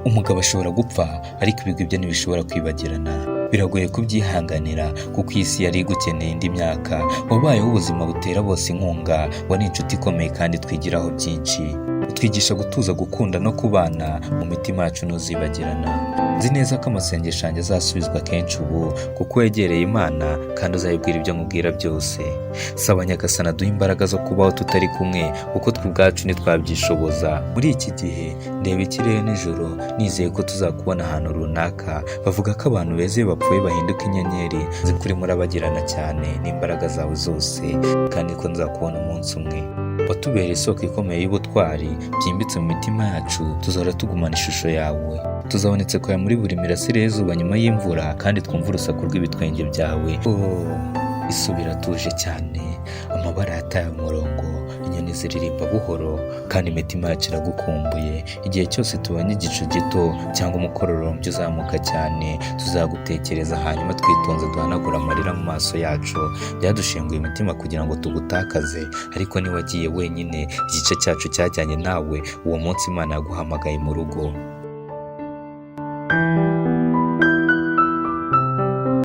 Umugabo ashobora gupfa, ariko ibigwi bye ntibishobora kwibagirana. Biragoye kubyihanganira kuko iyi si yari igukeneye indi myaka. Wabayeho ubuzima butera bose inkunga, wari inshuti ikomeye kandi twigiraho byinshi. Utwigisha gutuza, gukunda no kubana mu mitima yacu, ntuzibagirana. Nzi neza ko amasengesho yanjye azasubizwa kenshi ubu kuko wegereye Imana kandi uzayibwira ibyo nkubwira byose. Saba Nyagasani aduhe imbaraga zo kubaho tutari kumwe kuko twe ubwacu ntitwabyishoboza. Muri iki gihe ndeba ikirere nijoro nizeye ko tuzakubona ahantu runaka. Bavuga ko abantu beza iyo bapfuye bahinduka inyenyeri. Nzi ko urimo urabagirana cyane n'imbaraga zawe zose kandi ko nzakubona umunsi umwe. Watubereye isoko ikomeye y'ubutwari byimbitse mu mitima yacu, tuzahora tugumana ishusho yawe. Tuzabonetse kwawe muri buri mirasire y'izuba nyuma y'imvura kandi twumva urusaku rw'ibitwenge byawe. Oh, isubira atuje cyane, amabara yataye umurongo, inyoni ziririmba buhoro kandi imitima yacu iragukumbuye. Igihe cyose tubonye igicu gito cyangwa umukororombya uzamuka cyane, tuzagutekereza hanyuma twitonze duhanagura amarira mu maso yacu. Byadushenguye imitima kugira ngo tugutakaze, ariko ntiwagiye wenyine, igice cyacu cyajyanye nawe uwo munsi Imana yaguhamagaye mu rugo.